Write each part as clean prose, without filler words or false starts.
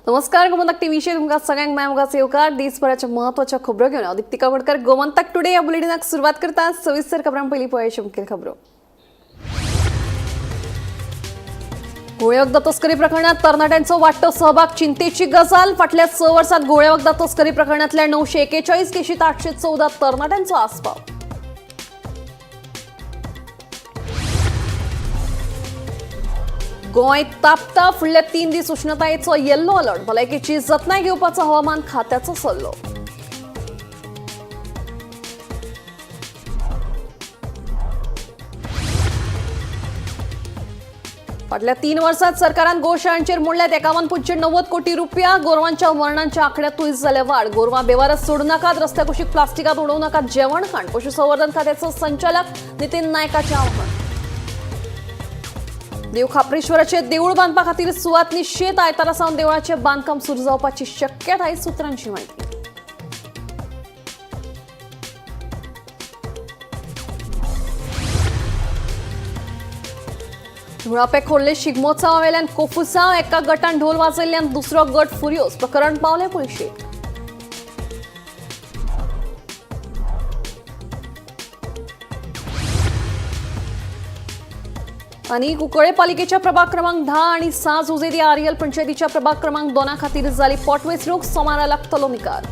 नमस्कार, गोमंतक टीव्हीचेर तुमकां सगळ्यांक माय मोगाचो येवकार. दिसभराच्या महत्वाच्या खबरो घेवन हांव दीप्ती कावडकर गोमंतक टुडे ह्या बुलेटिनाक सुरवात करता. सविस्तर खबरां. पयलीं पळय मुखेल खबरो. गोळ्या वखदां तस्करी प्रकरणात तरणाट्यांचो वाडटो सहभाग चिंतेची गजाल. फाटल्या 6 वर्सात गोळ्या वखदां तस्करी प्रकरणातल्या 941 केशीत 814 तरणाट्यांचो आस्पाव. गोंय तापता, फुडले 3 दीस उष्णतायेचो येल्लो अलर्ट. भलायकेची जतनाय घेवपाचो हवामान खात्याचो सल्लो. फाटल्या 3 वर्सात सरकारान गोशाळांचेर मोडल्यात 51.90 कोटी रुपया. गोरवांच्या मरणांच्या आंकड्यातूय जाल्या वाड. गोरवां बेवारस सोडू नाकात, रस्त्या कुशीक प्लास्टिकात उडोवं नाकात जेवण खाण. पशुसंवर्धन खात्याचो संचालक नितीन नायकाचें आव्हान. देव खाप्रेश्वराचे देऊळ बांदपा खातीर सुवात निश्चित. आयतारा सावन देवळाचे बांदकाम सुरू जावपाची शक्यताय, सूत्रांची माहिती. धुळापे खोर्ले शिगमोत्सवा वेल्यान कोफुसांव, एका गटान ढोल वाजयल्ल्यान दुसरो गट फुर्योज. प्रकरण पावलें पुलिशेक. आनी कुंकळे पालिकेच्या प्रभाग क्रमांक 10 आणि 6 जुजेदी आरियल पंचायतीच्या प्रभाग क्रमांक 2 खातीर जाली पोटवेंचणूक. सोमारा लागतलो निकाल.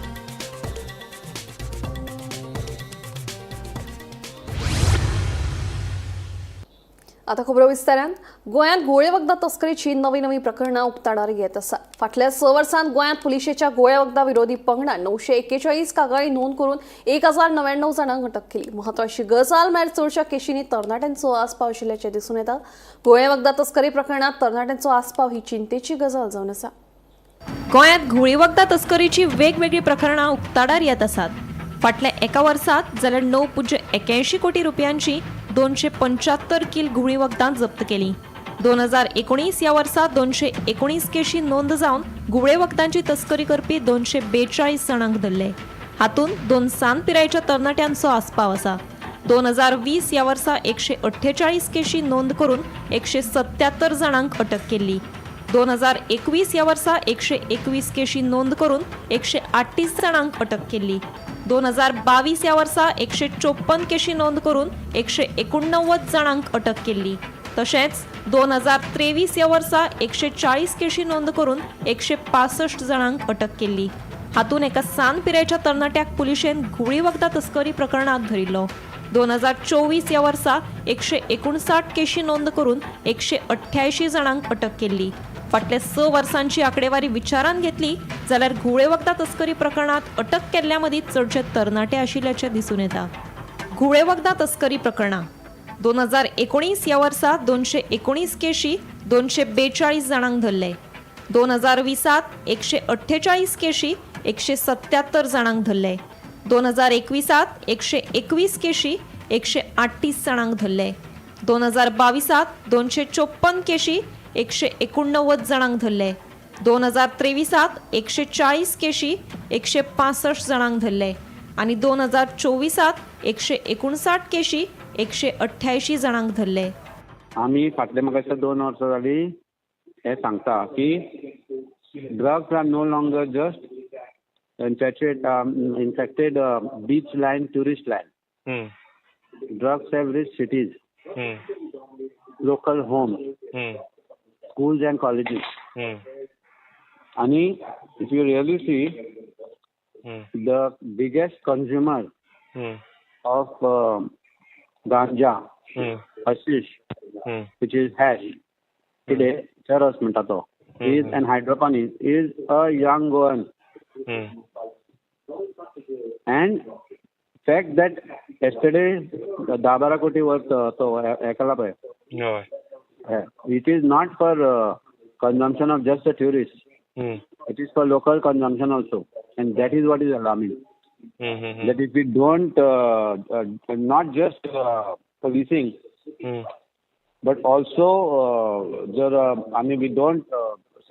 आता खबरो विस्तारान. गोंयांत गोळे वखदां तस्करीची नवी नवी प्रकरणां उक्ताडार येत आसात. फाटल्या 6 वर्सांत गोंयांत पुलिशेच्या गोळ्या वखदां विरोधी पंगडान 941 कागाळी नोंद करून 1099 जाणांक अटक केली. म्हत्वाची गजाल म्हळ्यार चडश्या केशींनी तरणाट्यांचो आस्पाव आशिल्ल्याचें दिसून येता. गोळ्या वखदां तस्करी प्रकरणांत तरणाट्यांचो आस्पाव ही चिंतेची गजाल जावन आसा. गोंयांत घुंवळी वखदां तस्करीची वेगवेगळीं प्रकरणां उक्ताडार येत आसात. फाटल्या एका वर्सात जाल्यार 9.81 कोटी रुपयांची 275 कील घुंवळी वखदां जप्त केली. 2019 ह्या वर्सा 219 केशी नोंद जावन घुंवळे वखदांची तस्करी करपी 242 जाणांक धरले. हातूंत 2 सान पिरायेच्या तरणाट्यांचो आस्पाव आसा. 2020 ह्या वर्सा 148 केशी नोंद करून 177 जाणांक अटक केल्ली. 2021 ह्या वर्सा 121 केशी नोंद करून 138 जाणांक अटक केल्ली. 2022 ह्या वर्सा 154 केशी नोंद करून 189 जाणांक अटक केल्ली. तशेंच 2023 ह्या वर्सा 140 केशी नोंद करून 165 जाणांक अटक केल्ली. हातूंत एका सान पिरायेच्या तरणाट्याक पुलिशेन घुंवळी वखदां तस्करी प्रकरणांत धरिल्लो. 2024 ह्या वर्सा 159 केशी नोंद करून 188 जाणांक अटक केल्ली. फाटल्या 6 वर्सांची आंकडेवारी विचारांत घेतली जाल्यार घुंवळे वखदां तस्करी प्रकरणांत अटक केल्ल्या मदीं चडशे तरणाटे आशिल्ल्याचें दिसून येता. घुंवळे वखदां तस्करी प्रकरणां 2019 ह्या वर्सा 219 केशी 242 जाणांक धरले. 2020 148 केशी 177 जाणांक धरले. 2021 121 केशी 138 जाणांक धरले. 2022 254 केशी 189 जाणांक धरले. 2023 140 केशी 165 जाणांक धरले आनी 2024 159 केशी 188 जाणांक धरले. आमी फाटले म्हाका दिसता 2 वर्सां जाली हें सांगता की drugs are no longer just infected beach line, tourist line. Drugs have reach cities, local homes, schools and colleges. आणि if you really see, the biggest consumer of ganja, hashish, which is hash, today, charas म्हणटा तो, is and hydroponics is a young Goan. And fact that yesterday 10-12 कोटी worth तो हें केला पळय, it is not for consumption of just the tourists. It is for local consumption also, and that is what is alarming. That if we don't, not just policing, but also जर आमी we don't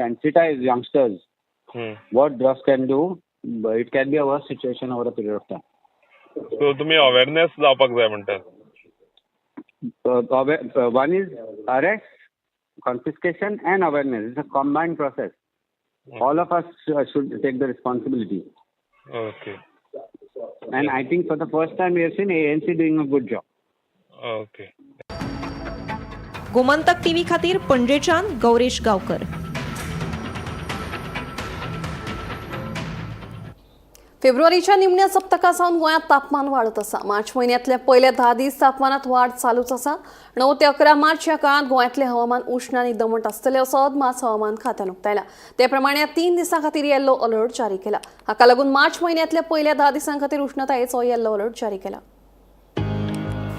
sensitize youngsters what drugs can do, it can be a worse situation over a period of time. So तुमी awareness जावपाक जाय म्हणटात. One is arrest, confiscation and awareness. It's a combined process. All of us should take the responsibility. Okay. And I think for the first time we have seen ANC doing a good job. Okay. Gomantak TV खातीर पणजेच्यान गौरेश गावकर. फेब्रुवारीच्या निमण्या सप्तका सावन गोंयांत तापमान वाडत आसा. मार्च म्हयन्यांतले पयले 10 दीस तापमानात वाड चालूच आसा. 9 ते 11 मार्च ह्या काळांत गोंयांतलें हवामान उश्ण आनी दमट आसतलें असो अदमास हवामान खात्यान उक्तायला. ते प्रमाणे 3 दिसां खातीर येल्लो अलर्ट जारी केला. हाका लागून मार्च म्हयन्यांतल्या पयल्या 10 दिसां खातीर उश्णतायेचो येल्लो अलर्ट जारी केला.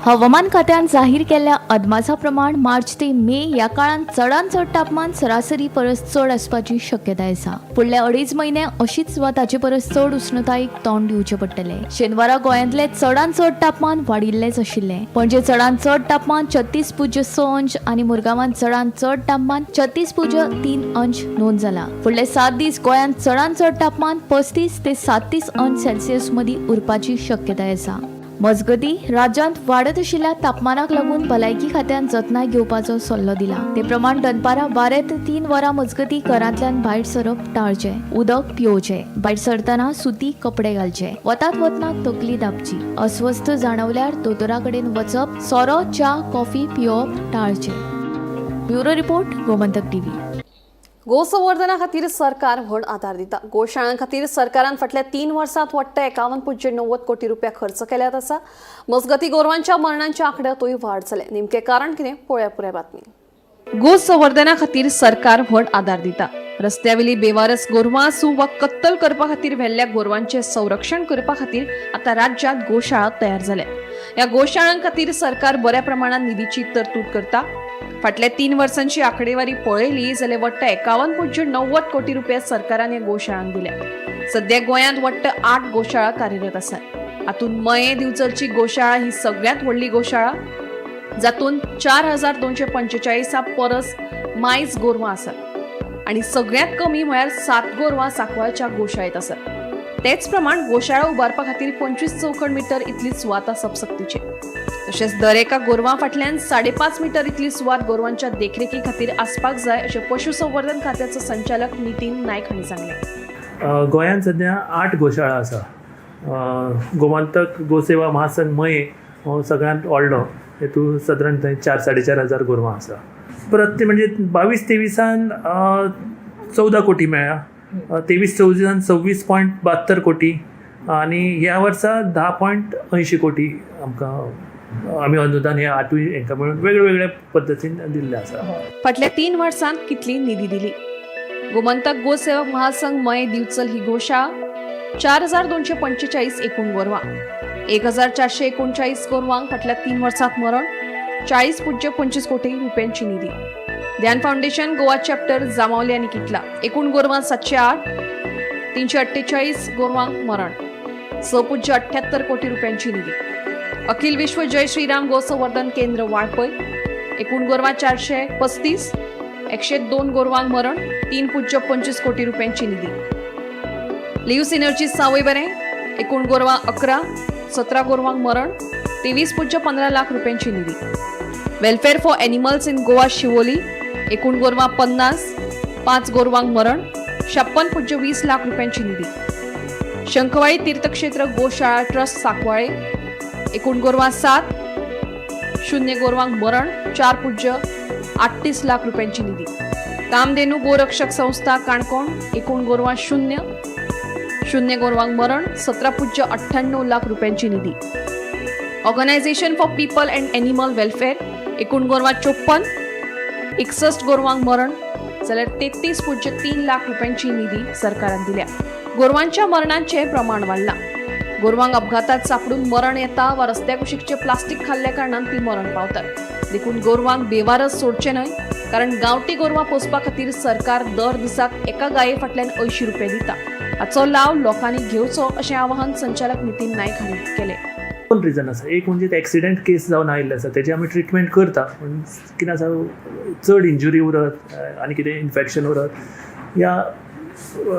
हवामान खात्यान जाहीर केल्ल्या अदमासा प्रमाण मार्च ते मे ह्या काळांत चडांत चड तापमान सरासरी परस चड आसपाची शक्यताय आसा. फुडले 2.5 म्हयने अशीच वा ताचे परस चड उष्णतायेक तोंड दिवचें पडटलें. शेनवारा गोंयांतलें चडांत चड तापमान वाडिल्लेंच आशिल्लें. पणजे चडांत चड तापमान 36.6 अंश आनी मुरगांवांत चडांत चड तापमान 36.3 अंश नोंद जाला. फुडले 7 दीस गोंयांत चडांत चड तापमान 35 ते 37 अंश सेल्सियस मदीं उरपाची शक्यताय आसा. मजगती राज्यांत वाडत आशिल्ल्या तापमानाक लागून भलायकी खात्यान जतनाय घेवपाचो सल्लो दिला. ते प्रमाण दनपारां 12 ते 3 वरां मजगती घरांतल्यान भायर सरप टाळचें, उदक पिवचें, भायर सरतना सुती कपडे घालचे, वतात वतना तकली दाबची, अस्वस्थ जाणवल्यार दोतोरा कडेन वचप, सोरो, च्या, कॉफी पिवप टाळचें. Bureau report, Gomantak TV. गोसंवर्धना खातीर सरकार व्हड आदार दिता. गोशाळां खातीर सरकारान फाटल्या 3 वर्सांत वट्ट 51.90 कोटी रुपया खर्च केल्यात आसा. मजगती गोरवांच्या मरणांच्या आंकड्यांतूय वाड जाल्या. नेमकें कारण कितें पळोवया पुराय बातमी. गोसंवर्धना खातीर सरकार व्हड आदार दिता. रस्त्यावेली बेवारस गोरवां आसूं वा कत्तल करपा खातीर व्हेल्ल्या गोरवांचें संरक्षण करपा खातीर आतां राज्यांत गोशाळा तयार जाल्या. ह्या गोशाळां खातीर सरकार बऱ्या प्रमाणात निधीची तरतूद करता. फाटल्या 3 वर्सांची आंकडेवारी पळयली जाल्यार वट्ट 51.90 कोटी रुपया सरकारान ह्या गोशाळांक दिल्या. सध्या गोंयांत वट्ट 8 गोशाळा कार्यरत आसात. हातूंत मयें दिवचलची गोशाळा ही सगळ्यांत व्हडली गोशाळा, जातूंत 4245 परस मायज गोरवां आसात आनी सगळ्यांत कमी म्हळ्यार 7 गोरवां सांकवाळच्या गोशाळेंत आसात. तेच प्रमाण गोशाळा उबारपा खातीर 25 चौखण मिटर इतली सुवात आसप सक्तीचें. तशेंच दरेका गोरवां फाटल्यान 5.5 मिटर इतली सुवात गोरवांच्या देखरेखी खातीर आसपाक जाय अशें पशुसंवर्धन खात्याचो संचालक नितीन नायक हांणी सांगलें. गोंयांत सद्या 8 गोशाळा आसा. गोमंतक गोसेवा महासंघ मये हो सगळ्यांत व्हडलो, हेतून सादारण थंय 4-4.5 हजार गोरवां आसा. परत ते म्हणजे 22-23 14 कोटी मेळ्ळा, 23-24 26.72 कोटी आनी ह्या वर्सा 10.80 कोटी आमकां आमी अनुदान हे 8ूय हेंकां मेळून वेगळे वेगळे पद्दतीन दिल्लें आसा. फाटल्या 3 वर्सांत कितली निधी दिली? गोमंतक गोसेवक महासंघ मये दिवचल ही गोशाळा 4245 एकूण गोरवां, 1439 गोरवांक फाटल्या 3 वर्सांत मरण, 40.25 कोटी रुपयांची निधी. ध्यान फाउंडेशन गोवा चॅप्टर जामावले आनी किटला एकूण गोरवां 708, 348 गोरवांक मरण, 6.78 कोटी रुपयांची निधी. अखिल विश्व जय श्रीराम गोसंवर्धन केंद्र वाळपय एकूण गोरवां 435, 102 गोरवांक मरण, 3.25 कोटी रुपयांची निधी. लिव्स एनर्जी सावयवेरें एकूण गोरवां 11, 17 गोरवांक मरण, 23.15 लाख रुपयांची निधी. Welfare for animals in Goa Siolim एकूण गोरवां 50, 5 गोरवांक मरण, 56.20 लाख रुपयांची निधी. शंखवाळी तीर्थक्षेत्र गोशाळा ट्रस्ट सांकवाळे एकूण गोरवां 7, 0 गोरवांक मरण, 4.38 लाख रुपयांची निधी. कामधेनू गोरक्षक संस्था काणकोण एकूण गोरवां 0, 0 गोरवांक मरण, 17.98 लाख रुपयांची निधी. Organisation for people and animal welfare एकूण गोरवां 54, 61 गोरवांक मरण जाल्यार 33.3 लाख रुपयांची निधी सरकारान दिल्या. गोरवांच्या मरणाचें प्रमाण वाडलां. गोरवांक अपघातात सापडून मरण येता वा रस्त्या कुशीकचें प्लास्टीक खाल्ल्या कारणान ती मरण पावतात. देखून गोरवांक बेवारस सोडचें न्हय, कारण गांवठी गोरवां पोसपा खातीर सरकार दर दिसाक एका गाये फाटल्यान 80 रुपये दिता. हाचो लाव लोकांनी घेवचो अशें आवाहन संचालक नितीन नायक हांणी केलें. दोन रिजन आसा. एक म्हणजे एक्सिडेंट केस जावन आयिल्ले आसा, तेजी आमी ट्रिटमेंट करता, पूण कितें आसा, चड इंजुरी उरत आनी कितें इन्फेक्शन उरत या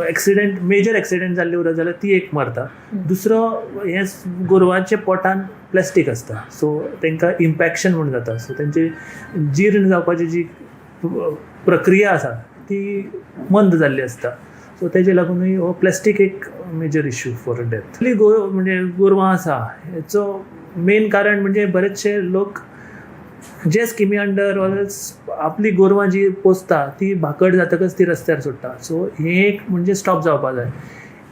एक्सिडेंट, मेजर एक्सिडेंट जाल्ले उरत जाल्यार ती एक मरता. दुसरो, हें गोरवांच्या पोटान प्लास्टीक आसता, सो तांकां इम्पॅक्शन म्हूण जाता. सो तेंची जीर्ण जावपाची जी प्रक्रिया आसा ती मंद जाल्ली आसता. सो तेजे लागूनय हो प्लास्टीक एक मेजर इश्यू फॉर डेथ. गो म्हणजे गोरवां आसा हेचो मेन कारण म्हणजे बरेचशे लोक जे स्किमी अंडर ऑर आपली गोरवां जी पोसता ती भाकड जातकच ती रस्त्यार सोडटा. सो हें एक म्हणजे स्टॉप जावपा जाय.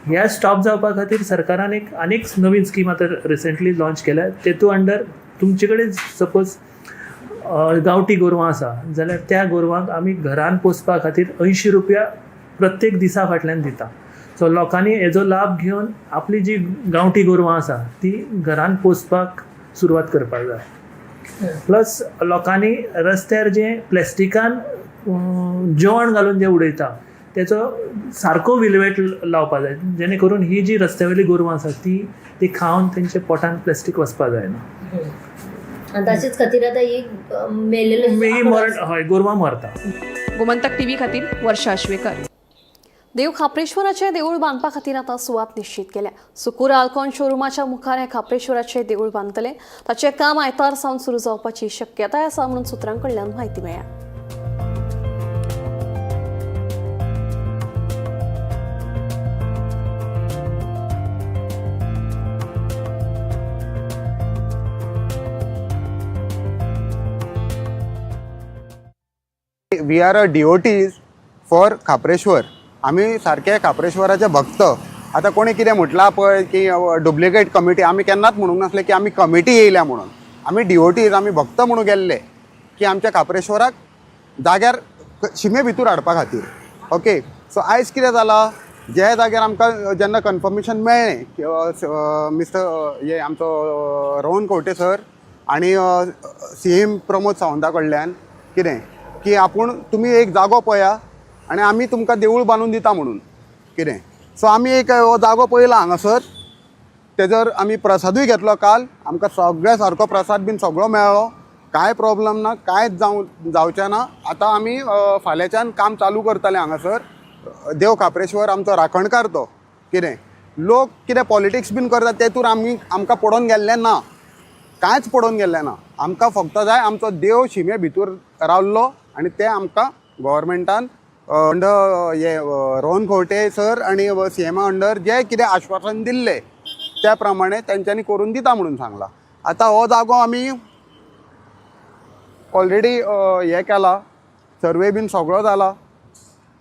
ह्या स्टॉप जावपा खातीर सरकारान एक आनीक नवीन स्कीम आतां रिसेंटली लॉन्च केल्या. तेतू अंडर तुमचे कडेन सपोज गांवठी गोरवां आसा जाल्यार त्या गोरवांक आमी घरान पोसपा खातीर 80 रुपया प्रत्येक दिसा फाटल्यान दिता. सो लोकांनी हेजो लाभ घेवन आपली जी गांवठी गोरवां आसा ती घरान पोसपाक सुरवात करपाक जाय. प्लस लोकांनी रस्त्यार जे प्लॅस्टिकान जेवण घालून जे उडयता तेचो सारको विल्हेवाट लावपा जाय, जेणे करून ही जी रस्त्या वयली गोरवां आसा ती ती खावन तेंच्या पोटान प्लॅस्टीक वचपा जायना. आनी ताचेच खातीर आतां एक मेलेलो मागीर मरण, हय, गोरवां मरता. गोमंतक टीव्ही खातीर वर्षा आश्वेकर. देव खाप्रेश्वराचें देवूळ बांदपा खातीर आतां सुवात निश्चीत केल्या. सुकूर आल्कॉन शोरुमाच्या मुखार हें खाप्रेश्वराचें देवूळ बांदतले. ताचें काम आयतार सावन सुरू जावपाची शक्यताय आसा म्हणून सुत्रां कडल्यान म्हायती मेळ्ळ्या. We are a devotees for Khapreshwar. आमी सारके खाप्रेश्वराचे भक्त. आतां कोणी कितें म्हटलां पळय की डुप्लिकेट कमिटी, आमी केन्नाच म्हणूंक नासलें की आमी कमिटी येयल्या म्हणून. आमी डिओटीज, आमी भक्त म्हणून गेल्ले की आमच्या खाप्रेश्वराक जाग्यार शिमे भितूर हाडपा खातीर. ओके, सो आयज कितें जालां, जे जाग्यार आमकां जेन्ना कन्फर्मेशन मेळ्ळें की मिस्टर हे आमचो रोहन खंवटे सर आनी सीएम प्रमोद सावंता कडल्यान कितें की आपूण तुमी एक जागो पळया आनी आमी तुमकां देवूळ बांदून दिता म्हणून कितें. सो आमी एक हो जागो पळयला हांगासर, तेजर आमी प्रसादूय घेतलो काल. आमकां सगळ्या सारको प्रसाद बीन सगळो मेळ्ळो, कांय प्रॉब्लम ना, कांयच जावचें ना. आतां आमी फाल्यांच्यान काम चालू करतले हांगासर. देव खाप्रेश्वर आमचो राखणकार तो कितें लोक कितें पॉलिटिक्स बीन करतात तेतूर आमी आमकां पडोवन गेल्लें ना, कांयच पडोवन गेल्लें ना. आमकां फक्त जाय आमचो देव शिमे भितूर रावल्लो आनी तें आमकां गव्हर्मेंटान अंडर हे रोहन खंवटे सर आनी सी एमा अंडर जें कितें आश्वासन दिल्लें त्या प्रमाणे तेंच्यांनी करून दिता म्हणून सांगलां. आतां हो जागो आमी ऑलरेडी हें केला, सर्वे बीन सगळो जाला.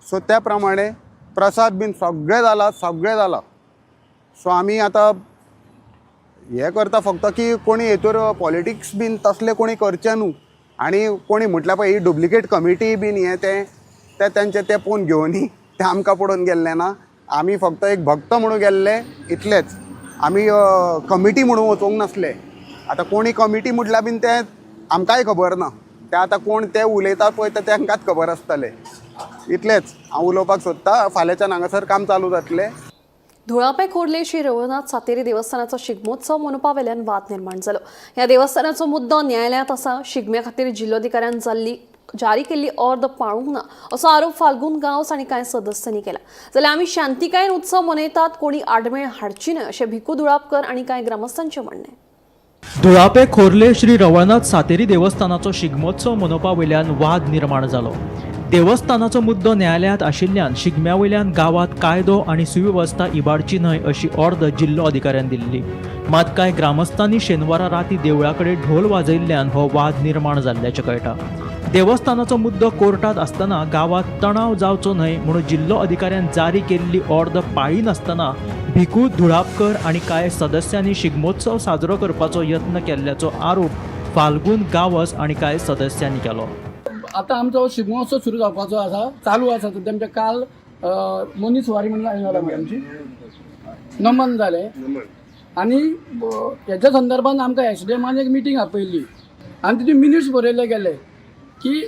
सो त्या प्रमाणे प्रसाद बीन सगळें जाला, सगळें जाला. सो आमी आतां हें करता फक्त की कोणी हेतूर पॉलिटिक्स बीन तसलें कोणी करचें न्हू. आनी कोणी म्हटल्यार पळय ही डुप्लिकेट कमिटी बीन हें तें तें तेंचें तें पळोवन घेवनी, तें आमकां पडोवन गेल्लें ना. आमी फक्त एक भक्त म्हणून गेल्ले इतलेंच. आमी कमिटी म्हणून वचोंक नासले. आतां कोणी कमिटी म्हटल्यार बीन तें आमकांय खबर ना. तें आतां कोण ते उलयतात पळय तें तांकांच खबर आसतलें. इतलेंच हांव उलोवपाक सोदतां. फाल्यांच्यान हांगासर काम चालू जातलें. धुळापे खोर्ले श्री रघुनाथ सातेरी देवस्थानाचो शिगमोत्सव मनोवपा वेल्यान वाद निर्माण जालो. ह्या देवस्थानाचो मुद्दो न्यायालयांत आसा. शिगम्या खातीर जिल्लोधिकाऱ्यान जारी केल्ली ऑर्द पाळूंक ना असो आरोप फाल्गून गांवस आनी कांय सदस्यांनी केला. जाल्यार आमी शांतिकायेन उत्सव मनयतात, कोणी आडमेळ हाडची न्हय अशें भिकू धुळापकर आनी कांय ग्रामस्थांचें म्हणणें. धुळापे खोर्ले श्री रवळनाथ सातेरी देवस्थानाचो शिगमोत्सव मनोवपा वयल्यान वाद निर्माण जालो. देवस्थानाचो मुद्दो न्यायालयांत आशिल्ल्यान शिगम्या वयल्यान गांवांत कायदो आनी सुवेवस्था इबाडची न्हय अशी ऑर्द जिल्लो अधिकाऱ्यान दिल्ली. मात कांय ग्रामस्थांनी शेनवारा राती देवळा कडेन ढोल वाजयल्ल्यान हो वाद निर्माण जाल्ल्याचें कळटा. देवस्थानाचो मुद्दो कोर्टांत आसतना गांवांत तणाव जावचो न्हय म्हणून जिल्लो अधिकाऱ्यान जारी केल्ली ऑर्द पाळिनासतना भिकू धुळापकर आनी कांय सदस्यांनी शिगमोत्सव साजरो करपाचो यत्न केल्ल्याचो आरोप फाल्गून गांवस आनी कांय सदस्यांनी केलो. आतां आमचो शिगमोत्सव सुरू जावपाचो आसा, चालू आसा. सद्या आमच्या काल मनीस वारी म्हणून जाली आमची, नमन जालें. आनी हेच्या संदर्भान आमकां एस डी एमान एक मिटींग आपयल्ली आनी तितून मिनिट्स बरयले गेले की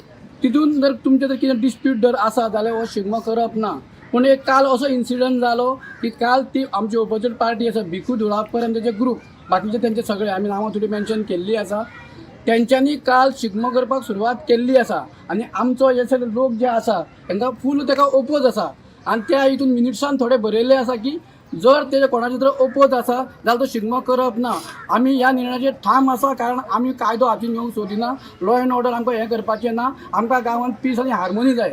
तितून जर तुमचें जर कितें डिस्प्यूट जर आसा जाल्यार हो शिगमो करप ना. पूण एक काल असो इन्सिडंट जालो की काल ती आमची ओपोजीट पार्टी आसा भिकू धुळापकर आनी तेजे ग्रूप, बाकीचे तेंचे सगळे आमी नांवां थोडी मेन्शन केल्ली आसा, तेंच्यांनी काल शिगमो करपाक सुरवात केल्ली आसा. आनी आमचो हे सगळे लोक जे आसा तांकां फूल ताका ओपोज आसा. आनी त्या हितून मिनिट्सान थोडे बरयल्ले आसा की जर तेजे कोणाचे तर ओपोज आसा जाल्यार तो शिगमो करप ना. आमी ह्या निर्णयाचेर ठाम आसा, कारण आमी कायदो हातीन घेवंक सोदिना. लॉ एंड ऑर्डर आमकां हें करपाचें ना. आमकां गांवांत पीस आनी हार्मोनी जाय.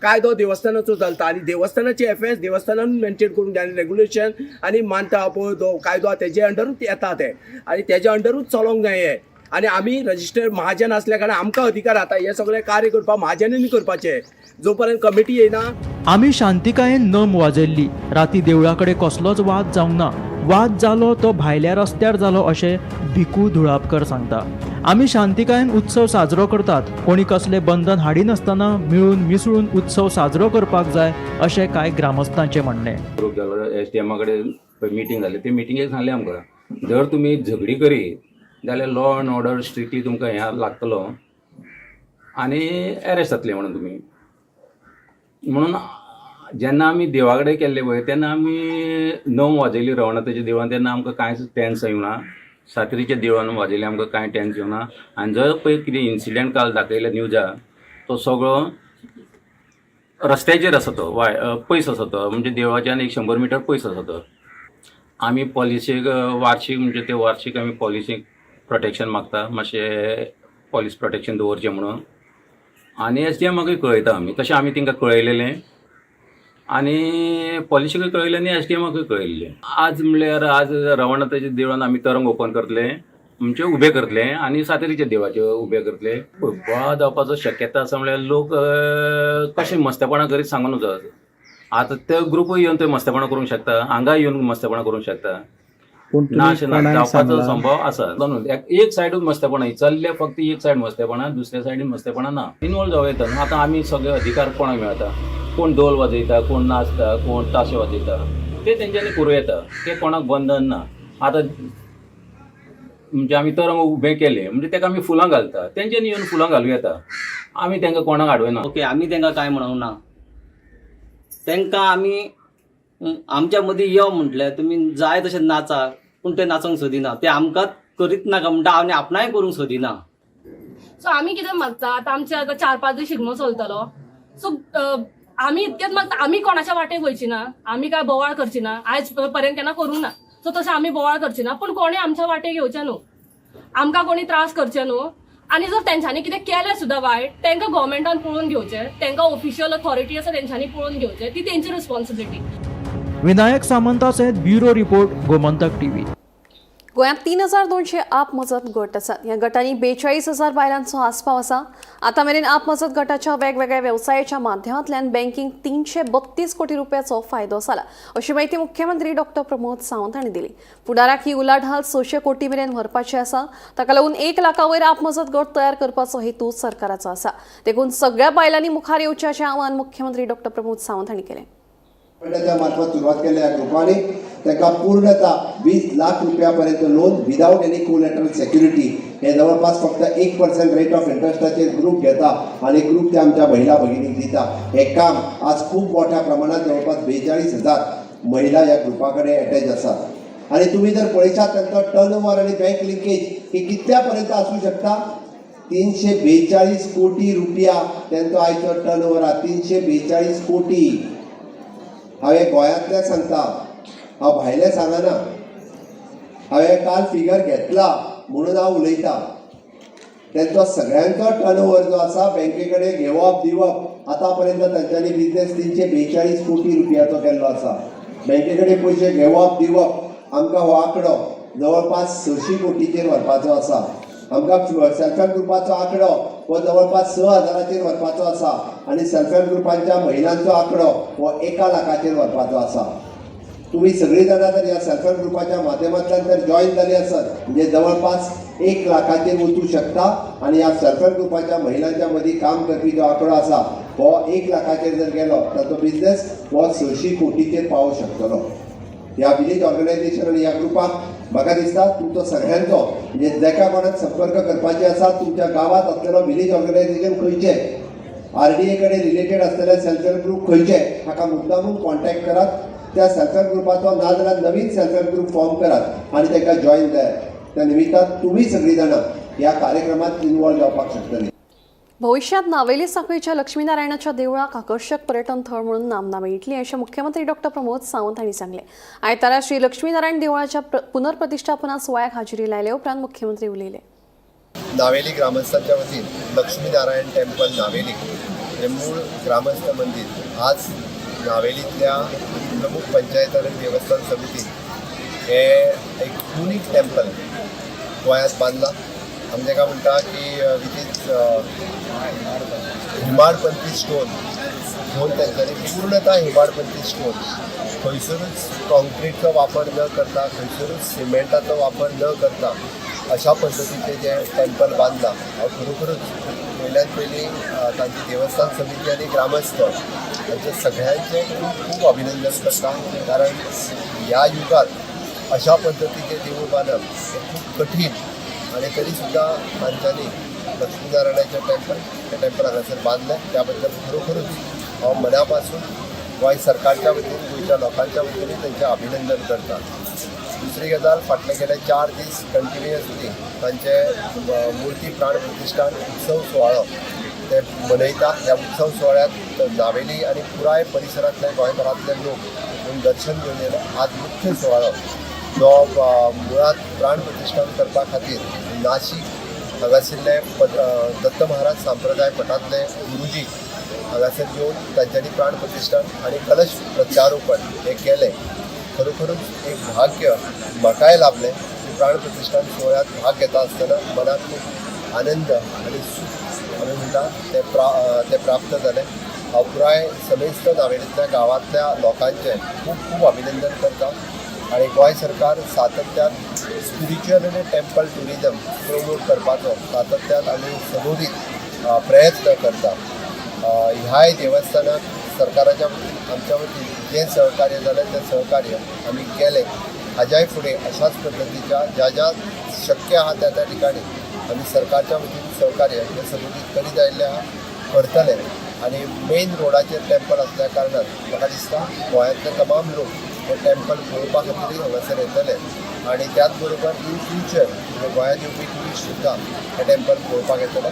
कायदो देवस्थानाचो चलता आनी देवस्थानाचे एफएस देवस्थानान मेंटेन करूंक जाय आनी रेगुलेशन आनी मानता पळय तो कायदो आहा तेजे अंडरूच येता ते आनी तेज्या अंडरूच चलोंक जाय हें. आनी आमी रजिस्टर्ड महाजन आसल्या कारणान आमकां अधिकार आतां हें सगळें कार्य करपाक महाजनांनी करपाचें, जो पर्यंत कमिटी येयना. आमी शांतिकायेन नम वाजयल्ली. राती देवळा कडेन कसलोच वाद जावंक ना. वाद जालो तो भायल्या रस्त्यार जालो अशें भिकू धुळापकर सांगता. आमी शांतिकायेन उत्सव साजरो करतात. कोणी कसलें बंधन हाडिनासतना मिळून मिसळून उत्सव साजरो करपाक जाय अशें कांय ग्रामस्थांचें म्हणणें. ग्रूप जालो, एसडीएमा कडेन पळय मिटींग जाली, ते मिटिंगेक सांगलें आमकां जर तुमी झगडी करीत जाल्यार लॉ एंड ऑर्डर स्ट्रिक्टली तुमकां हें लागतलो आनी एरेस्ट जातले म्हणून तुमी. म्हणून जेन्ना आमी देवा कडेन केल्ले पळय तेन्ना आमी णव वाजयली रवळनाथाच्या देवळान, तेन्ना आमकां कांयच टेन्स येवना. सातेरीच्या देवळान वाजयले आमकां कांय टेन्स येवना. आनी जर पळय कितें इन्सिडंट काल दाखयले न्यूजार तो सगळो रस्त्याचेर आसा, तो वाय पयस आसा, तो म्हणजे देवळाच्यान 100 मिटर पयस आसा तो. आमी पॉलिसीक वार्शीक म्हणजे ते वार्शीक आमी पॉलिसीक प्रोटेक्शन मागता, मातशें पॉलीस प्रोटेक्शन दवरचें म्हणून. आनी एसडीएमाकूय कळयता आमी, तशें आमी तांकां कळयलेलें आनी पॉलिसीकूय कळयलें आनी एसडीएमाकूय कळयल्लें. आज म्हणल्यार आज रवळनाथाच्या देवळान आमी तरंग ओपन करतले, म्हणजे उबे करतले आनी सातेरीच्या देवाचे उबे करतले. बोवाळ जावपाचो शक्यता आसा म्हणल्यार लोक कशें मस्तेपणां करीत सांगून वचत. आतां ते ग्रुपूय येवन थंय मस्तेपणां करूंक शकता, हांगा येवन मस्तेपणां करूंक शकता. ना अशें ना, जावपाचो संभव आसा. एक सायडूच मस्तेपणां चल्ले, फक्त एक सायड मस्तेपणां, दुसऱ्या सायडीन मस्तेपणां ना. इनवॉल्व जावं येता न्हू. आतां आमी सगळे अधिकार कोणाक मेळटा, कोण धोल वाजयता, कोण नाचता, कोण ताशे वाजयता, ते तेंच्यांनी करूं येता, ते कोणाक बंधन ना. आतां म्हणजे आमी तरंग उबें केलें म्हणजे ताका आमी फुलां घालता, तेंच्यांनी येवन फुलां घालूं येता, आमी तांकां कोणाक आडवना. ओके, आमी तांकां कांय म्हणूंक ना. तांकां आमी आमच्या मदीं यो म्हटलें, तुमी जाय तशें नाचा, पूण ते नाचोंक सोदिना. ते आमकांच करीत नाका म्हणटा आनी आपणाय करूंक सोदिना. सो आमी कितें मागता, आतां आमचे आतां 4-5 दीस शिगमो चलतलो. सो आमी इतकेच मागता, आमी कोणाच्या वाटेक वयची ना, आमी काय बोवाळ करची ना, आयज पर्यंत केन्ना करूंक ना. सो तशें आमी बोवाळ करची ना, पूण कोणी आमच्या वाटेक येवचें न्हू, आमकां कोणी त्रास करचे न्हू. आनी जर तेंच्यांनी कितें केलें सुद्दां वायट, तेंकां गव्हर्मेंटान पळोवन घेवचें, तेंकां ऑफिशियल ऑथॉरिटी आसा तेंच्यांनी पळोवन घेवचें, ती तेंची रिस्पॉन्सिबिलिटी. विनायक सामंता सयत ब्युरो रिपोर्ट, गोमंतक टीव्ही. गोंयांत 3200 आप मजत गट आसात. ह्या गटांनी 42,000 बायलांचो आस्पाव आसा. आतां मेरेन आप मजत गटाच्या वेगवेगळ्या वेवसायाच्या माध्यमांतल्यान बँकींग 332 कोटी रुपयाचो फायदो जाला अशी म्हायती मुख्यमंत्री डॉक्टर प्रमोद सावंत हांणी दिली. फुडाराक ही उलाढाल 600 कोटी मेरेन व्हरपाची आसा. ताका लागून 1 लाखा वयर आप मजत गट तयार करपाचो हेतू सरकाराचो आसा. देखून सगळ्या बायलांनी मुखार येवचें अशें आवाहन मुख्यमंत्री डॉक्टर प्रमोद सावंत हांणी केलें. गव्हर्मेंटाच्या मार्फत सुरवात केल्ल्या ह्या ग्रुपांनी तांकां पूर्णता 20 लाख रुपया पर्यंत loan without any collateral security हे जवळपास फक्त 1% रेट ऑफ इंट्रस्टाचेर ग्रूप घेता आनी ग्रूप ते आमच्या महिला भगिनीक दिता. हे काम आज खूब मोठ्या प्रमाणात जवळपास 42,000 महिला ह्या ग्रुपा कडेन एटॅच आसात. आनी तुमी जर पळयशात तांचो टर्न ओवर आनी बँक लिंकेज ही कितल्या पर्यंत आसूं शकता, 342 कोटी रुपया तेंचो आयचो टर्न ओवर आहा, 342 कोटी. हांवें गोंयांतल्या सांगता, हांव भायलें सांगना. हांवें काल फिगर घेतला म्हणून हांव उलयतां. तेंचो सगळ्यांचो टर्न ओवर जो आसा बँके कडेन घेवप दिवप आतां पर्यंत तांच्यांनी बिजनेस 342 कोटी रुपयाचो केल्लो आसा. बँके कडेन पयशे घेवप दिवप आमकां हो आंकडो जवळपास 600 कोटीचेर व्हरपाचो आसा. आमकां सेल्फ हेल्प ग्रुपाचो आंकडो हो जवळपास 6,000चेर व्हरपाचो आसा आनी सेल्फ हेल्प ग्रुपांच्या महिलांचो आंकडो हो 1 लाखाचेर व्हरपाचो आसा. तुमी सगळीं जाणां जर ह्या सेल्फ हेल्प ग्रुपाच्या माध्यमांतल्यान जर जॉयन जाली आसत म्हणजे जवळपास 1 लाखाचेर वचूं शकता. आनी ह्या सेल्फ हेल्प ग्रुपाच्या महिलांच्या मदीं काम करपी जो आंकडो आसा हो 1 लाखाचेर जर गेलो ताचो बिजनेस हो 600 कोटीचेर पावूंक शकतलो. ह्या विलेज ऑर्गनायझेशन आनी ह्या ग्रुपाक म्हाका दिसता तुमचो सगळ्यांचो म्हणजे जाका कोणाक संपर्क करपाचे आसा तुमच्या गांवांत आसलेलो विलेज ऑर्गनायझेशन खंयचें, RDA कडेन रिलेटेड आसलेले सेल्फ हेल्प ग्रूप खंयचे हाका मुद्दामून कॉन्टॅक्ट करात. त्या सेल्फ हेल्प ग्रुपाचो नाजाल्यार नवीन सेल्फ हेल्प ग्रूप फॉर्म करात आनी तांकां जॉयन जायात. त्या निमित्तान तुमी सगळीं जाणां ह्या कार्यक्रमात इनवॉल्व जावपाक शकतली. भविष्यात नावेली सांखळीच्या लक्ष्मीनारायणाच्या देवळाक आकर्षक पर्यटन थळ म्हणून नामना मेळटली अशें मुख्यमंत्री डॉक्टर प्रमोद सावंत हांणी सांगलें. आयतारा श्री लक्ष्मीनारायण देवळाच्या पुनर्प्रतिष्ठापना सुवाळ्याक हाजेरी लायले उपरांत मुख्यमंत्री उलयले. नावेली ग्रामस्थांच्या वतीन लक्ष्मीनारायण टेम्पल नावेली हे मूळ ग्रामस्थ मंदिर आज नावेलीतल्या प्रमुख पंचायत आणि देवस्थान समितीन हे एक युनीक टेम्पल गोंयांत बांदलां. आमी ताका म्हणटा की which is Hemadpanthi stone घेवन तांच्यांनी पूर्णतः हिमाडपंथी स्टोन, खंयसरूच कॉन्क्रिटचो वापर न करता, खंयसरूच सिमेंटाचो वापर न करता अशा पद्दतीचें जें टेम्पल बांदलां, हांव खरोखरूच पयल्यान पयलीं तांची देवस्थान समिती आनी ग्रामस्थ हांचे सगळ्यांचें खूब खूब अभिनंदन करता, कारण ह्या युगांत अशा पद्दतीचें देवूळ बांदप हें खूब कठीण आनी तरी सुद्दां तांच्यांनी लक्ष्मीनारायणाचें टेम्पल हें टेम्पल हांगासर बांदलें. त्या बद्दल खरोखरूच हांव मना पासून गोंय सरकारच्या वतीन, गोंयच्या लोकांच्या वतीन तांचें अभिनंदन करता. दुसरी गजाल, फाटले गेले 4 दीस कंटिन्युअसली तांचे मुर्ती प्राण प्रतिश्ठान उत्सव सुवाळो ते मनयता. ह्या उत्सव सुवाळ्यांत नावेली आनी पुराय परिसरांतले गोंयभरांतले लोक येवन दर्शन घेवन येयले. आज मुख्य सुवाळो जो मुळांत प्राण प्रतिश्ठान करपा खातीर नाशिक हांगासरले दत्त महाराज संप्रदाय पठांतले गुरुजी हांगासर येवन तांच्यांनी प्राण प्रतिश्ठान आनी कलश प्रत्यारोपण हें केलें. खरोखरूच एक भाग्य म्हाकाय लाभलें की प्राण प्रतिश्ठान सुवाळ्यांत भाग घेता आसतना मनाक खूब आनंद आनी सूख आमी म्हणटा तें प्राप्त जालें. हांव पुराय समेस्त नावेलींतल्या गांवांतल्या लोकांचें खूब खूब अभिनंदन करता आनी गोंय सरकार सातत्यान स्पिरिच्युअल आनी टेम्पल ट्युरिजम प्रमोट करपाचो सातत्यान आमी सदोदीत प्रयत्न करता. ह्याय देवस्थानाक सरकाराच्या वतीन, आमच्या वतीन जें सहकार्य जालें तें सहकार्य आमी केलें. हाज्याय फुडें अशाच पद्दतीच्या ज्या ज्या शक्य आहा त्या त्या ठिकाणी आमी सरकारच्या वतीन सहकार्य हें सदोदीत करीत आयिल्लें आहा, करतले. आनी मेन रोडाचेर टेम्पल आसल्या कारणान म्हाका दिसता गोंयांतले तमाम लोक हे टेम्पल पळोवपा खातीरय हांगासर येतले आनी त्याच बरोबर इन फ्युचर म्हणजे गोंयांत येवपी ट्युरिस्ट सुद्दां हे टेम्पल पळोवपाक येतले.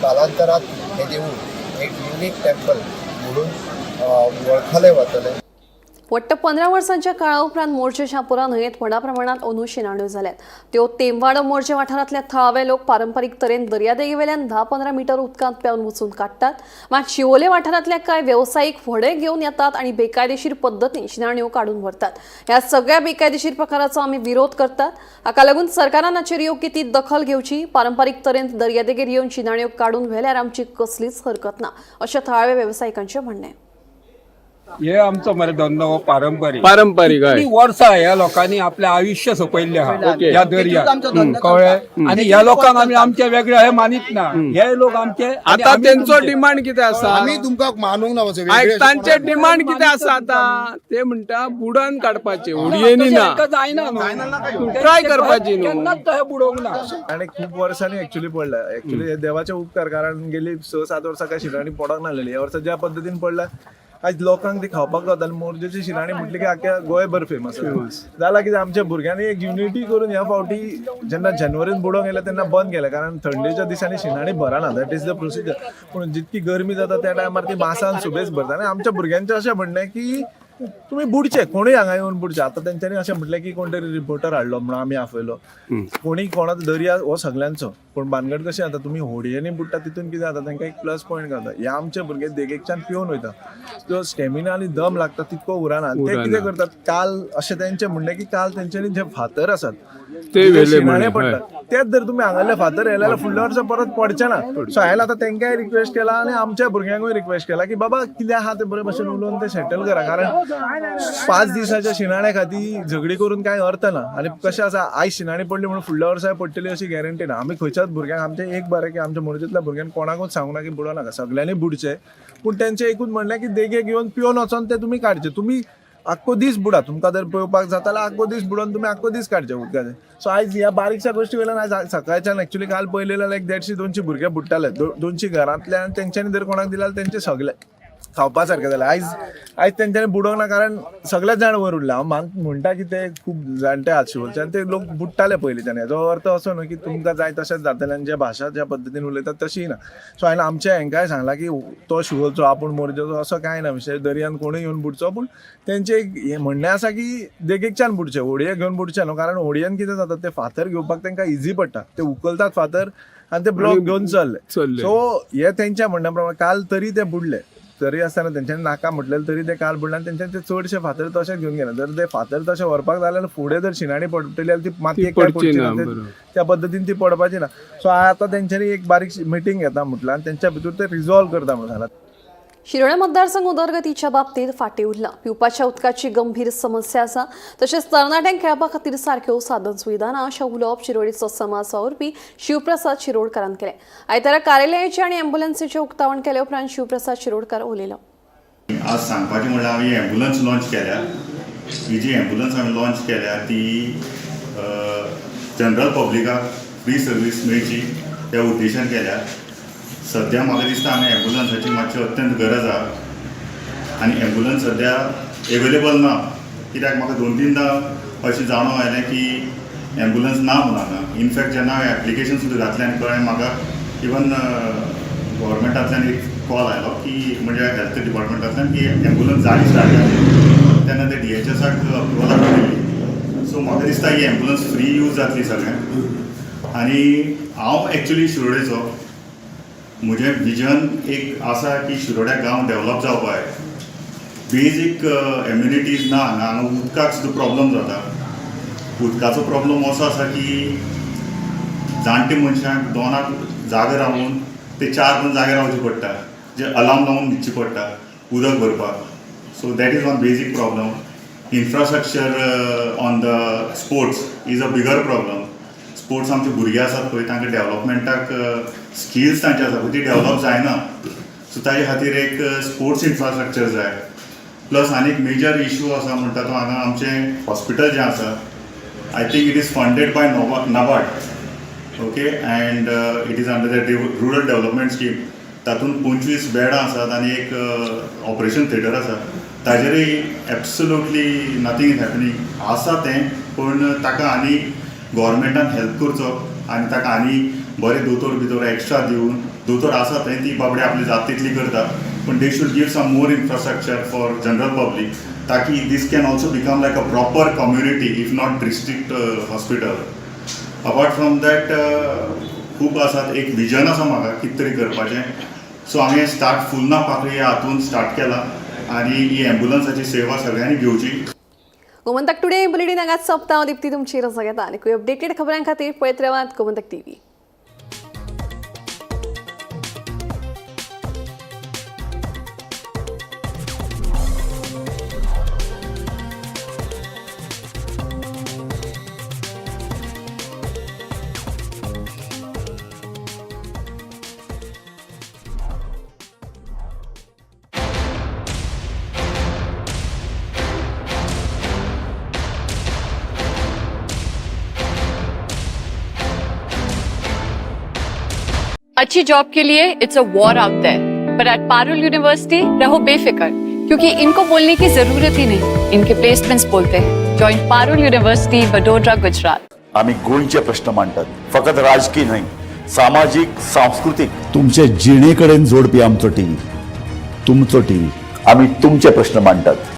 कालांतरात हें देवूळ एक युनीक टेम्पल म्हणून वळखलें वतलें. वट्ट 15 वर्सांच्या काळा उपरांत मोरजे शापुरा न्हंयेत व्हडा प्रमाणांत अंदू शिनाण्यो जाल्यात. त्यो तेमवाडो मोरजे वाठारांतल्या थळावे लोक पारंपारीक तरेन दर्यादेगेवेल्यान 10-15 मिटर उदकांत पेंवन वचून काडटात. मात शिवोले वाठारांतल्या कांय वेवसायीक व्हडें घेवन येतात आनी बेकायदेशीर पद्दतीन शिनाण्यो काडून व्हरतात. ह्या सगळ्या बेकायदेशीर प्रकाराचो आमी विरोध करतात. हाका लागून सरकारान हाचेर योग्य ती दखल घेवची. पारंपारीक तरेन दर्यादेगेर येवन शिनाण्यो काडून व्हेल्यार आमची कसलीच हरकत ना, अशें थळाव्या वेवसायिकांचें म्हणणें. हे आमचो मरे धंदो हो पारंपारीक पारंपारीक, हय. कितलीं वर्सां ह्या लोकांनी आपलें आयुश्य सोंपयल्लें आहा ह्या दर्याक, कळ्ळें. आनी ह्या लोकांक आमी आमचे वेगळे हे मानीत ना. हे लोक आमचे आनी आता आमी तेंचो तुमचे. डिमांड कितें आसा? आमी तुमकां मानूंक ना. आयक, तांचे डिमांड कितें आसा आतां? ते म्हणटा बुडोवन काडपाचे, होडयेनी ना, तांकां जायना न्हू, ट्राय करपाची न्हू. केन्नाच तशें बुडोवंक ना. आनी खूब वर्सांनी एक्चुअली पडला. एक्चुअली हे देवाचे उपकार, कारण गेली 6-7 वर्सां काय शिणाणी पडोंक नासलेली. ह्या वर्सा ज्या पद्दतीन पडला, आयज लोकांक ती खावपाक गावता. आनी मोरजेची शिणाणी म्हटली की आख्या गोंयभर फेमस जाला. कितें आमच्या भुरग्यांनी एक युनिटी करून ह्या फावटी जेन्ना जानेवारीन बुडोवंक गेले तेन्ना बंद केलें, कारण थंडेच्या दिसांनी शिणाणी भरना, that is the procedure. पूण जितकी गरमी जाता त्या टायमार ती मासान सुबेज भरता. आनी आमच्या भुरग्यांचें अशें म्हणणें की तुमी बुडचे, कोणूय हांगा येवन बुडचे. आतां तेंच्यांनी अशें म्हटलें की कोण तरी रिपोर्टर हाडलो म्हणून आमी आपयलो. कोणी कोणाचो दर्या हो सगल्यांचो, पूण भानगड कशें जाता, तुमी होडयेनी बुडटा तितून कितें जाता, तांकां एक प्लस पॉयंट गावता. हे आमचे भुरगे देगेकच्यान पिवन वयता, जो स्टेमिना आनी दम लागता तितको उरना. ते कितें करतात, काल अशें तेंचें म्हणणें की काल तेंच्यांनी जे फातर आसात ते व्हेले शिणाणे म्हणे, पडटात, तेच जर तुमी हांगासरले फातर व्हेले जाल्यार फुडल्या वर्सा परत पडचे ना. सो हांवें आतां तेंकांय रिक्वेस्ट केला आनी आमच्या भुरग्यांकूय रिक्वेस्ट केला की बाबा कितें आहा तें बरे भशेन उलोवन तें सेटल करा, कारण 5 दिसाच्या शिणाण्या खातीर झगडी करून कांय अर्थ ना. आनी कशें आसा, आयज शिणाणी पडली म्हणून फुडल्या वर्साय पडटली अशी गॅरंटी ना. आमी खंयच्याच भुरग्यांक, आमचें एक बरें की आमच्या मोरजेंतल्या भुरग्यांक कोणाकूच सांगूं ना की बुडो नाका, सगल्यांनी बुडचें. पूण तेंचें एकूच म्हणलें की देगेक येवन पिवन वचोन ते तुमी काडचे. तुमी आख्खो दीस बुडा, तुमकां जर पेंवपाक जाता जाल्यार आख्खो दीस बुडोवन तुमी आख्खो दीस काडचे उदकाचे. सो आयज ह्या बारीकशा गोश्टी वयल्यान आयज सकाळच्यान एक्चुअली काल पळयलें जाल्यार 150-200 भुरगे बुडटाले, 200 घरांतल्यान तेंच्यांनी जर कोणाक दिल्यार तेंचे सगळे खावपा सारकें जालें. आयज आयज तेंच्यांनी बुडोवंक ना, कारण सगळे जाण वयर उरले. हांव म्हणटा की ते खूब जाणटे आहात शिवोलचे आनी ते लोक बुडटाले पयलींच्यान. हेजो अर्थ असो न्हू की तुमकां जाय तशेंच जातलें आनी जे भाशा ज्या पद्दतीन उलयतात तशी ना. सो हांवें आमच्या हेंकांय सांगलां की तो शिवोलचो आपूण मोरजेचो असो कांय ना विशय, दर्यान कोणूय येवन बुडचो, पूण तेंचें एक हें म्हणणें आसा की देगेकच्यान बुडचें, होडये घेवन बुडचें न्हू, कारण होडयेन कितें जाता ते फातर घेवपाक तांकां इजी पडटा, ते उखलतात फातर आनी ते ब्लॉक घेवन चल्ले. सो हे तेंच्या म्हणण्या प्रमाणे काल तरी ते बुडले, तरी आसतना तेंच्यांनी नाका म्हटलें तरी ते काल बुडले आनी तेंच्यांनी ते चडशे फातर तशेच घेवन गेले. जर ते फातर तशे व्हरपाक जाले जाल्यार फुडें जर शिणाणी पडटली जाल्यार ती मातयेक काय पडची ना, त्या पद्दतीन ती पडपाची ना. सो आतां तेंच्यांनी एक बारीक मिटींग घेता म्हटलां आनी तेंच्या भितर ते रिजॉल्व करता म्हणून सांगलां. शिरोडा मतदारसंघ उदरगतीच्या बाबतीत फाटीं उरला. पिवपाच्या उदकाची गंभीर समस्या आसा, तशेंच तरणाट्यांक खेळपा खातीर सारक्यो साधन सुविधा ना अशें उलोवप शिरोडीचो समाज वावुरपी शिवप्रसाद शिरोडकारान केलें. आयतारा कार्यालयाचें आनी ॲम्ब्युलन्सीचें उक्तावण केले उपरांत शिवप्रसाद शिरोडकार उलयलो. आज सांगपाचें म्हणल्यार आमी ॲम्ब्युलन्स लॉन्च केल्या. ही जी ॲम्ब्युलन्स आमी लॉन्च केल्या ती जनरल पब्लिकाक फ्री सर्वीस मेळची त्या उद्देशान केल्या. सद्या म्हाका दिसता हांगा ॲम्ब्युलन्साची मातशी अत्यंत गरज आहा आनी ॲम्ब्युलन्स सद्या एवेलेबल ना, कित्याक म्हाका 2-3दां अशें जाणून आयलें की ॲम्ब्युलन्स ना म्हणून हांगा. इनफॅक्ट जेन्ना हांवें एप्लिकेशन सुद्दां घातलें आनी कळ्ळें म्हाका, इवन गव्हर्मेंटांतल्यान एक कॉल आयलो की म्हणजे हेल्थ डिपार्टमेंटांतल्यान की ॲम्ब्युलन्स जाली स्टार्ट जाली तेन्ना ते DHSाक अप्रुवलाक दिल्ली. सो म्हाका दिसता ही ॲम्ब्युलन्स फ्री यूज जातली सगळ्यांक. आनी हांव एक्चुली शिरोडेचो, म्हजें विजन एक आसा की शिरोड्या गांव डेवलप जावपा जाय. बेजीक एम्युनिटीज ना हांगा, हांगा उदकाक सुद्दां प्रॉब्लम जाता. उदकाचो प्रॉब्लम असो आसा की जाणटे मनशांक 2 जागे रावून ते 4 पण जागे रावचे पडटा, जे अलार्म लावन न्हिदचें पडटा उदक भरपाक. So that is one basic problem. Infrastructure on the sports is a bigger problem. Sports आमचे भुरगे आसात पळय तांकां डेवलपमेंटाक स्किल्स तांचे आसा पळय ती डेवलप जायना. सो ताजे खातीर एक स्पोर्ट्स इन्फ्रास्ट्रक्चर जाय. प्लस आनी एक मेजर इशू आसा म्हणटा तो हांगा आमचें हॉस्पिटल जें आसा, I think it is funded by NABARD, okay, and it is under the rural development scheme. तातूंत 25 बेडां आसात आनी एक ऑपरेशन थिएटर आसा. ताजेरय एब्सोल्युटली नथींग is happening. आसा तें, पूण ताका आनी गव्हर्मेंटान हेल्प करचो आनी ताका आनी बरे दोतोर बितोर एक्स्ट्रा दिवन, दोतोर आसा थंय ती बाबडी आपली जात तितली करता, पूण they should give some more infrastructure for general public, ताकी this can also become like a proper community if not district hospital. Apart from that खूब आसात. एक विजन आसा म्हाका कितें तरी करपाचें. सो हांवें स्टार्ट फुलना पाकळी ह्या हातून स्टार्ट केला आनी ही ॲम्ब्युलन्साची सेवा सगळ्यांनी घेवची. गोमंतक टुडे बुलेटिन हांगाच सोंपता. हांव दीप्ती तुमची रजा घेता. आनी अपडेटेड खबरां खातीर पळयत रावात गोमंतक टीव्ही. अच्छी जॉब के लिए it's a war out there, पर एट पारुल यूनिवर्सिटी रहो बेफिक्र, क्योंकि इनको बोलने की जरूरत ही नहीं, इनके प्लेसमेंट्स बोलते हैं। Join Parul university, Vadodara, Gujarat. आम्ही गोंयचे प्रश्न मांडतात, फकत राजकीय न्हय, सामाजीक, सांस्कृतीक, तुमचे जिणेकडेन जोडपी आमचो टीव्ही, तुमचो टीव्ही, आम्ही तुमचे प्रश्न मांडतात।